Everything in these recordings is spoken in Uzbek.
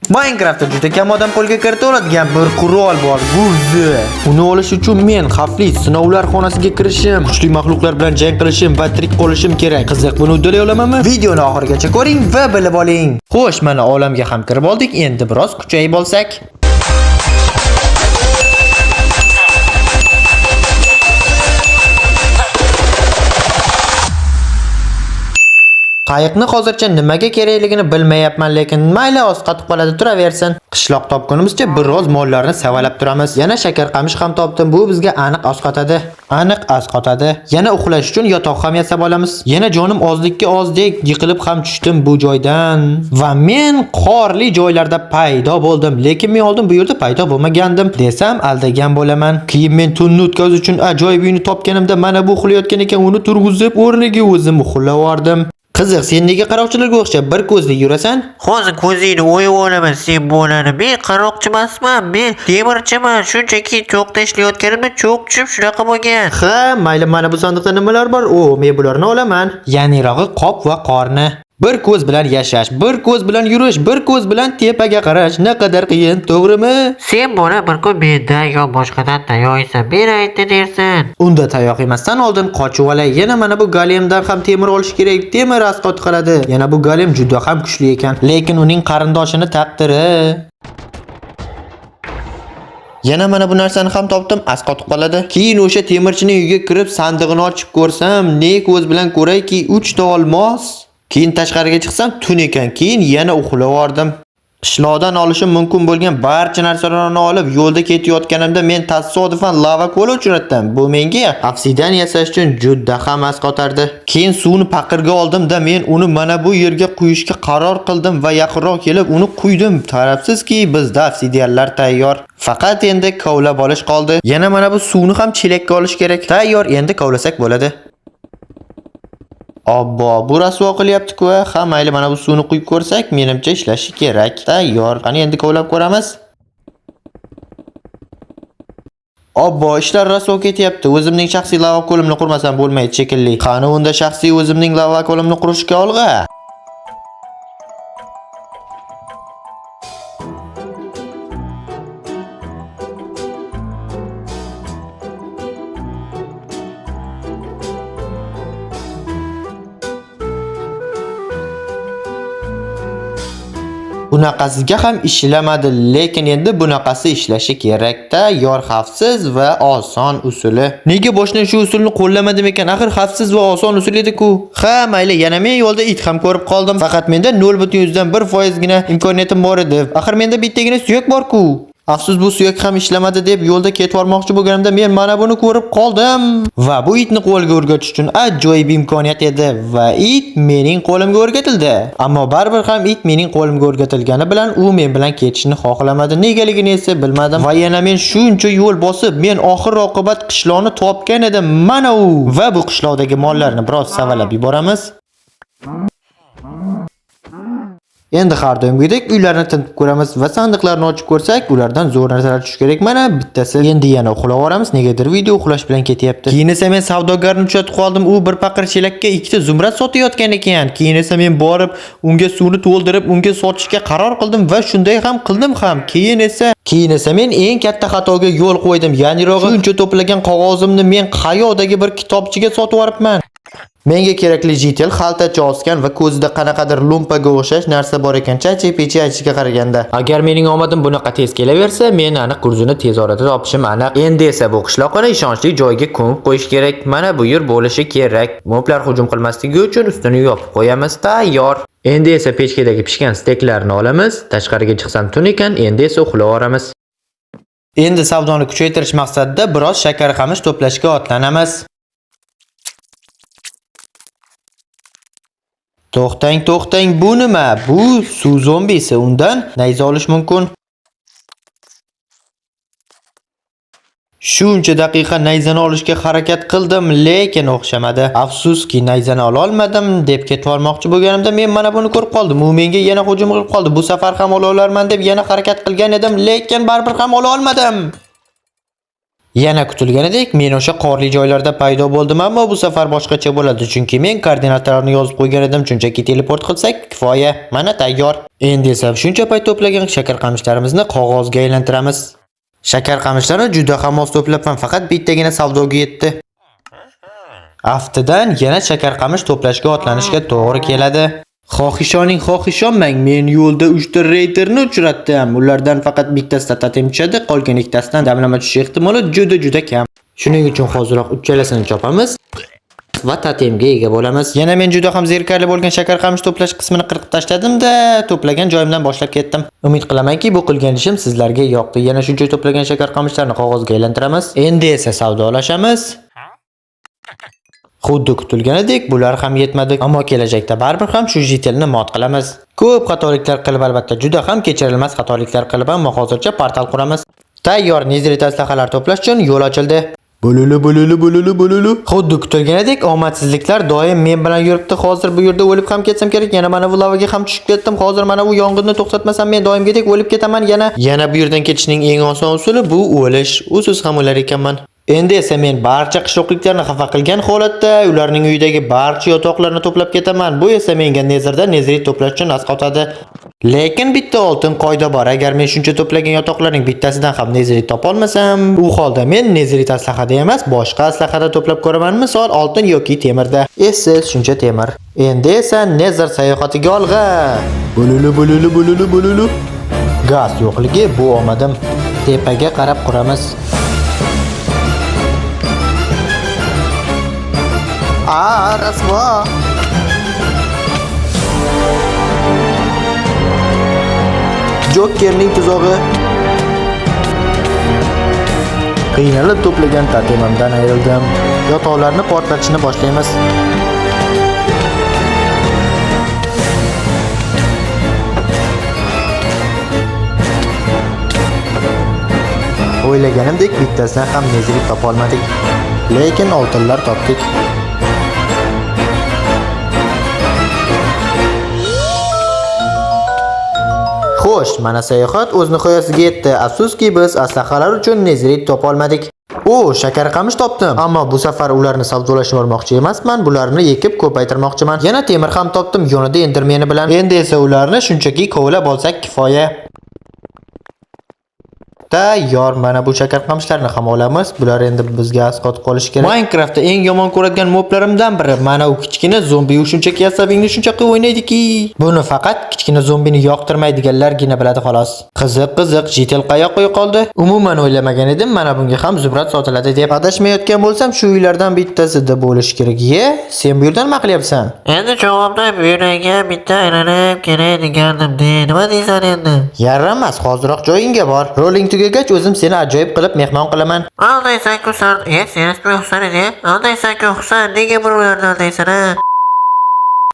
Minecraftda juda kam odam qo'lga kirita oladigan bir qurol bor, gurzi. Uni olish uchun men xavfli sinovlar xonasiga kirishim, kuchli maxluqlar bilan jang qilishim va tirik qolishim kerak. Qiziq, buni uddalay olamanmi? Videoni oxirigacha ko'ring va bilib oling. Xo'sh, mana olamga ham kirib oldik. Endi biroz kuchayib olsak. Qayiqni hozircha nimaga kerakligini bilmayapman, lekin mayli, oz qotib qoladi, turaversin. Qishloq topgunimizcha biroz mollarni savalab turamiz. Yana shakar qamish ham topdim. Bu bizga aniq oz qotadi. Aniq oz qotadi. Yana uxlash uchun yotoq ham yasab olamiz. Yana jonim ozlikka ozdek yiqilib ham tushdim bu joydan. Va men qorli joylarda paydo bo'ldim, lekin men oldin bu yerda paydo bo'lmagandim desam aldagan bo'laman. Keyin men tunni o'tkazish uchun ajoyib uyni topganimda mana bu uxlayotgan ekan, uni turg'izib o'rniga o'zim uxlavordim. Qiziq, sen nega qaroqchilarga o'xshab bir ko'zli yurasan? Hozir ko'zingni o'yib olaman sen bolani. Men qaroqchi emasman, men temirchiman. Shunchaki cho'qda ishlayotganimda cho'q tushib shunaqa bo'lgan. Ha, mayli, mana bu sandiqda nimalar bor? O, men bularni olaman. Ya'nirog'i qop va qorni. Bir ko'z bilan yashash, bir ko'z bilan yurish, bir ko'z bilan tepaga qarash naqadar qiyin, to'g'rimi? Sen bola bir kun mendan yo boshqadan tayoq yeysan. Men aytdi dersan. Unda tayoq yemasdan oldin qochib olay. Yana mana bu golemdan ham temir olish kerak. Temir asqot qiladi. Yana bu golem juda ham kuchli ekan, lekin uning qarindoshini taqdiri. Yana mana bu narsani ham topdim, asqotib qoladi. Keyin o'sha temirchining uyiga kirib sandig'ini ochib ko'rsam, ne ko'z bilan ko'rayki, 3 ta olmos. Keyin tashqariga chiqsam tun ekan. Keyin yana uxlavordim. Qishloqdan olishim mumkin bo'lgan barcha narsalarni olib yo'lda ketayotganimda men tasodifan lava ko'li uchratdim. Bu menga obsidian yasash uchun juda ham asqotardi. Keyin suvni paqirga oldim-da men uni mana bu yerga quyishga qaror qildim va yaqinroq kelib uni quydim. Tarafsizki, bizda obsidianlar tayyor. Faqat endi kovlab olish qoldi. Yana mana bu suvni ham chelakka olish kerak. Tayyor, endi kovlasak bo'ladi. Obbo, bu rasvo qilyapti-ku. Ha, mayli, mana bu suvni quyib ko'rsak, menimcha ishlashi kerak. Tayyor. Qani endi kovlab ko'ramiz. Obbo, ishlar rasvo ketyapti. O'zimning shaxsiy lava ko'limni qurmasam bo'lmaydi shekilli. Qani unda shaxsiy o'zimning lava ko'limni qurishga olg'a. Bunaqasiga ham ishlamadi, lekin endi bunaqasi ishlashi kerak. Tayyor, xavfsiz va oson usuli. Nega boshdan shu usulni qo'llamadim ekan? Axir xavfsiz va oson usul edi-ku. Ha, mayli, yana men yo'lda it ham ko'rib qoldim. Faqat menda 0.1% gina imkoniyatim bor edi. Axir menda bittagina suyak bor-ku. Afsus, bu suyak ham ishlamadi deb yo'lda ketvormoqchi bo'lganimda men mana buni ko'rib qoldim. Va bu itni qo'lga o'rgatish uchun ajoyib imkoniyat edi va it mening qo'limga o'rgatildi. Ammo baribir ham it mening qo'limga o'rgatilgani bilan u men bilan ketishni xohlamadi. Negaligini esa bilmadim. Va yana men shuncha yo'l bosib, men oxir oqibat qishloqni topgan edim. Mana u. Va bu qishloqdagi mollarni biroz savalab yuboramiz. Endi har doimgidek uylarni tintib ko'ramiz va sandiqlarni ochib ko'rsak, ulardan zo'r narsalar tushishi kerak. Mana bittasi. Endi yana uxlab yuboramiz. Negadir video uxlash bilan ketyapti. Keyin esa men savdogarni uchratib qoldim. U bir paqir chelakka ikkita zumrad sotayotgan ekan. Keyin esa men borib unga suvni to'ldirib, unga sotishga qaror qildim va shunday ham qildim ham. Keyin esa men eng katta xatoga yo'l qo'ydim. Ya'ni shuncha to'plagan qog'ozimni men qayoqdagi bir kitobchiga sotib yuboribman. Menga kerakli jitel xaltacha osgan va ko'zida qanaqadir lumpaga o'xshash narsa bor ekan. Chachi pechi aytishiga qaraganda. Agar mening omadim bunaqa tez kelaversa, men aniq gurzuni tez orada topishim aniq. Endi esa bu qishloqni ishonchli joyga ko'mib qo'yish kerak. Mana bu yer bo'lishi kerak. Moblar hujum qilmasligi uchun ustini yopib qo'yamiz. Tayyor. Endi esa pechkadagi pishgan steklarni olamiz. Tashqariga chiqsam tun ekan, endi esa uxlavoramiz. Endi savdoni kuchaytirish maqsadida biroz shakar qamish to'plashga otlanamiz. To'xtang, to'xtang, bu nima? Bu suv zombisi, undan nayza olish mumkin. Shuncha daqiqa nayzani olishga harakat qildim, lekin o'xshamadi. Afsuski, nayzani ola olmadim deb ketvormoqchi bo'lganimda men mana buni ko'rib qoldim. U menga yana hujum qilib qoldi. Bu safar ham ola olarman deb yana harakat qilgan edim, lekin baribir ham ola olmadim. Yana kutilganidek men o'sha qorli joylarda paydo bo'ldim, ammo bu safar boshqacha bo'ladi, chunki men koordinatalarni yozib qo'ygan edim. Shunchaki teleport qilsak kifoya. Mana tayyor. Endi esa shuncha payt to'plagan shakar qamishlarimizni qog'ozga aylantiramiz. Shakar qamishlarni juda ham oz to'plabman, faqat bittagina savdoga yetdi. Aftidan yana shakar qamish to'plashga otlanishga to'g'ri keladi. Xohishoning xohishonmang, men yo'lda 3 ta reyterni uchratdim. Ulardan faqat bittasida totem tushadi, qolgan ikkitasidan damlama tushishi ehtimoli juda-juda kam. Shuning uchun hoziroq uchalasini chopamiz va totemga ega bo'lamiz. Yana men juda ham zerikarli bo'lgan shakar qamish to'plash qismini qirqib tashladim-da, to'plagan joyimdan boshlab ketdim. Umid qilamanki, bu qilgan ishim sizlarga yoqdi. Yana shuncha to'plagan shakar qamishlarni qog'ozga aylantiramiz. Endi esa savdolashamiz. Xuddi kutilganidek bular ham yetmadi, ammo kelajakda baribir ham shu jitelni mot qilamiz. Ko'p xatoliklar qilib, albatta juda ham kechirilmas xatoliklar qilib, ammo hozircha portal quramiz. Tayyor nezrit aslahalar to'plash uchun yo'l ochildi. Bo'lulu bo'lulu bo'lulu bo'lulu. Xuddi kutilganidek omadsizliklar doim men bilan yuribdi. Hozir bu yerda o'lib ham ketsam kerak. Yana mana bu lavaga ham tushib ketdim. Hozir mana bu yong'inni to'xtatmasam men doimgidek o'lib ketaman yana. Yana bu yerdan ketishning eng oson usuli bu o'lish. Usiz ham o'lar ekanman. Endi esa men barcha qishloqliklarni xafa qilgan holatda ularning uyidagi barcha yotoqlarni to'plab ketaman. Bu esa menga Nezerda nezrit to'plash uchun asqotadi. Lekin bitta oltin qoida bor. Agar men shuncha to'plagan yotoqlarning bittasidan ham nezrit topolmasam, u holda men nezrit aslahada emas, boshqa aslahada to'plab ko'raman. Misol oltin yoki temirda. Essiz shuncha temir. Endi esa Nezer sayohatiga olg'a. Bo'lulu bo'lulu bo'lulu bo'lulu. Gaz yo'qligi bu omadim. Tepaga qarab quramiz. A, rasvo. Jokerning tuzog'i. Qiynalib to'plagan totemimdan ayrildim. Yotoqlarni portlatishni boshlaymiz. O'ylaganimdek bittasidan ham nezrik topolmadik. Lekin oltinlar topdik. Xo'sh, mana sayohat o'z nihoyasiga yetdi. Afsuski, biz aslahalar uchun nezrit topolmadik. O, shakar qamish topdim. Ammo bu safar ularni savdolashga bormoqchi emasman, bularni ekib ko'paytirmoqchiman. Yana temir ham topdim, yonida endermeni bilan. Endi esa ularni shunchaki kovlab olsak kifoya. Tayyor, mana bu shakar qamishlarni ham olamiz. Bular endi bizga asqot qolishi kerak. Minecraftda eng yomon ko'radigan moblarimdan biri mana u kichkina zombi. U shunchaki asabingni shuncha qilib o'ynaydiki. Buni faqat kichkina zombini yoqtirmaydiganlargina biladi xolos. Qiziq, qiziq, jitel qayoqqa yo'qoldi? Umuman o'ylamagan edim, mana bunga ham zumrad sotiladi deb. Adashmayotgan bo'lsam, shu uylardan bittasida bo'lishi kerak. Ye, sen bu yerdan nima qilyapsan? Endi javobda bu yerga bitta aylanib kelay degandim de. Nima deysan endi? Yaramas, hoziroq joyingga bor. Rolling tugagach o'zim seni ajoyib qilib mehmon qilaman. Aldaysan-ku san, sen isming Husan edi. Aldaysan-ku Husan, nega birovlarni aldaysan ha?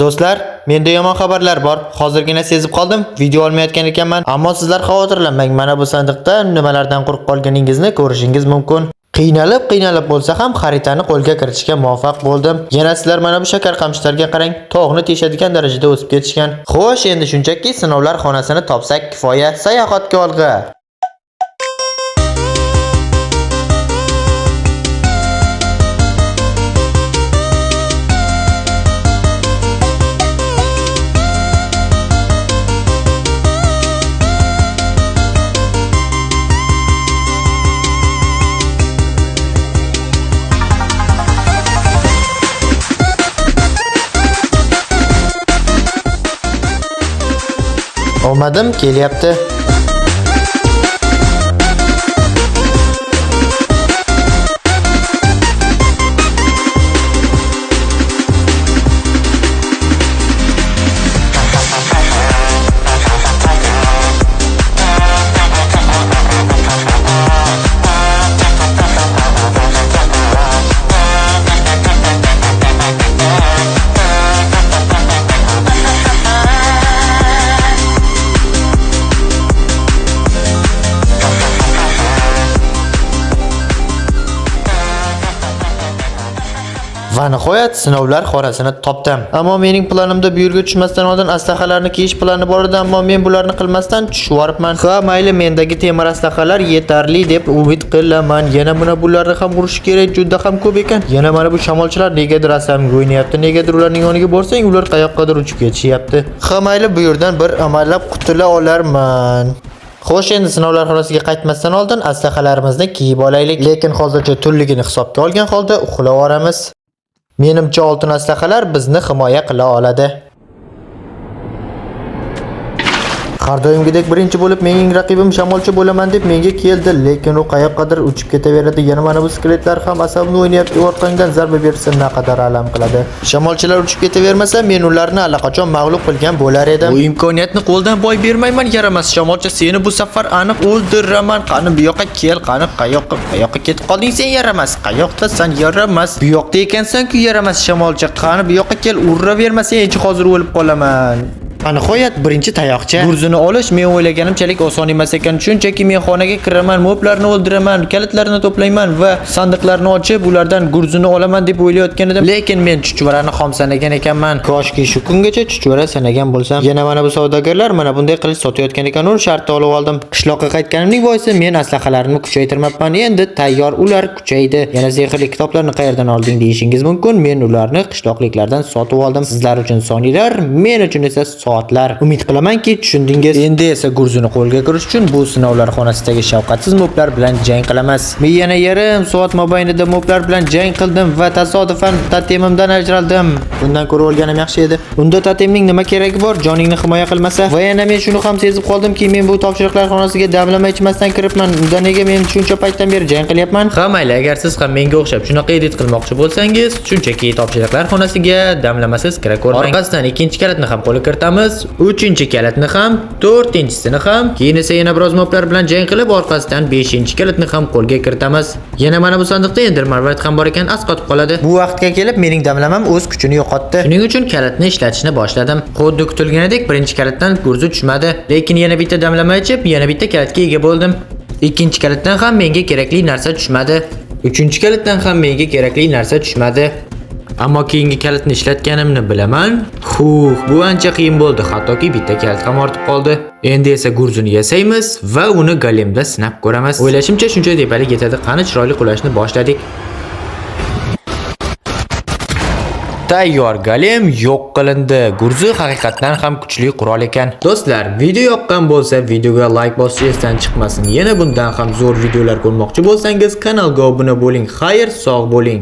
Do'stlar, menda yomon xabarlar bor. Hozirgina sezib qoldim, video olmayotgan ekanman. Ammo sizlar xavotirlanmang. Mana bu sandiqda nimalardan quruq qolganingizni ko'rishingiz mumkin. Qiynalib, qiynalib bo'lsa ham xaritani qo'lga kiritishga muvaffaq bo'ldim. Yana sizlar mana bu shakar qamishlarga qarang, tog'ni teshadigan darajada o'sib ketishgan. Xo'sh, endi shunchaki sinovlar xonasini topsak kifoya. Sayohatga olg'a. Omadim kelyapti. Va nihoyat sinovlar xonasini topdim. Ammo mening planimda bu yerga tushmasdan oldin aslahalarni kiyish plani bor edi, ammo men bularni qilmasdan tushib yuboribman. Ha, mayli, mendagi temir aslahalar yetarli deb umid qilaman. Yana mana bularni ham urish kerak, juda ham ko'p ekan. Yana mana bu shamolchilar negadir asabimga o'ynayapti, negadir ularning yoniga borsang, ular qayoqqadir uchib ketishyapti. Ha, mayli, bu yerdan bir amallab qutula olarman. Xo'sh, endi sinovlar xonasiga qaytmasdan oldin aslahalarimizni kiyib olaylik. Lekin hozircha tunligini hisobga olgan holda uxlab yuboramiz. Menimcha, oltin aslahalar bizni himoya qila oladi. Har doimgidek birinchi bo'lib mening raqibim shamolchi bo'laman deb menga keldi, lekin u qayoqqadir uchib ketaveradi. Yana mana bu skeletlar ham asabimni o'ynayapti. Orqangdan zarba bersa naqadar alam qiladi. Shamolchilar uchib ketavermasa, men ularni allaqachon mag'lub qilgan bo'lar edim. Bu imkoniyatni qo'ldan boy bermayman, yaramas shamolchi, seni bu safar aniq o'ldiraman. Qani, bu yoqqa kel, qani, qayoqqa ketib qolding sen, yaramas? Qayoqdasan, yaramas? Bu yoqda ekansan-ku, yaramas shamolchi. Qani, bu yoqqa kel, uraverma sen, hozir o'lib qolaman. Va nihoyat birinchi tayoqcha. Gurzini olish men o'ylaganimchalik oson emas ekan. Shunchaki men xonaga kiraman, moblarni o'ldiraman, kalitlarni to'playman va sandiqlarni ochib, ulardan gurzini olaman deb o'ylayotgan edim. Lekin men chuchvarani xom sanagan ekanman. Koshki shu kungacha chuchvara sanagan bo'lsam. Yana mana bu savdogarlar mana bunday qilich sotayotgan ekan, uni shartta olib oldim. Qishloqqa qaytganimning boisi men aslahalarimni kuchaytirmabman. Endi tayyor, ular kuchaydi. Yana sehrli kitoblarni qayerdan olding deyishingiz mumkin. Men ularni qishloqliklardan sotib oldim. Sizlar uchun soniylar, men uchun esa soatlar. Umid qilamanki, tushundingiz. Endi esa gurzuni qo'lga kirish uchun bu sinovlar xonasidagi shafqatsiz moblar bilan jang qilamiz. Men yana yarim soat mobaynida moblar bilan jang qildim va tasodifan totemimdan ajraldim. Bundan ko'ra o'lganim yaxshi edi. Unda totemning nima keragi bor, joningni himoya qilmasa? Va yana men shuni ham sezib qoldimki, men bu topshiriqlar xonasiga damlama ichmasdan kiribman. Unda nega men shuncha paytdan beri jang qilyapman? Ha, mayli, agar siz ham menga o'xshab shunaqa edit qilmoqchi bo'lsangiz, shunchaki topshiriqlar xonasiga damlamasiz kira ko'rmang. Orqasidan ikkinchi kalitni ham qo'lga kiritamiz, uchinchi kalitni ham, to'rtinchisini ham, keyin esa yana biroz moblar bilan jang qilib, orqasidan beshinchi kalitni ham qo'lga kiritamiz. Yana mana bu sandiqda Ender marvarid ham bor ekan, asqotib qoladi. Bu vaqtga kelib mening damlamam o'z kuchini yo'qotdi. Shuning uchun kalitni ishlatishni boshladim. Xuddi kutilganidek birinchi kalitdan gurzi tushmadi, lekin yana bitta damlama ichib, yana bitta kalitga ega bo'ldim. Ikkinchi kalitdan ham menga kerakli narsa tushmadi. Uchinchi kalitdan ham menga kerakli narsa tushmadi. Ammo keyingi kalitni ishlatganimni bilaman. Huh, bu ancha qiyin bo'ldi, hattoki bitta kalit ham ortib qoldi. Endi esa gurzuni yasaymiz va uni golemda sinab ko'ramiz. O'ylashimcha, shuncha tepalik yetadi. Qani, chiroyli qulashni boshladik. Tayyor golem yo'q qilindi. Gurzi haqiqatdan ham kuchli qurol ekan. Do'stlar, video yoqqan bo'lsa, videoga like bosish esdan chiqmasin. Yana bundan ham zo'r videolar ko'rmoqchi bo'lsangiz, kanalga obuna bo'ling. Xayr, sog' bo'ling.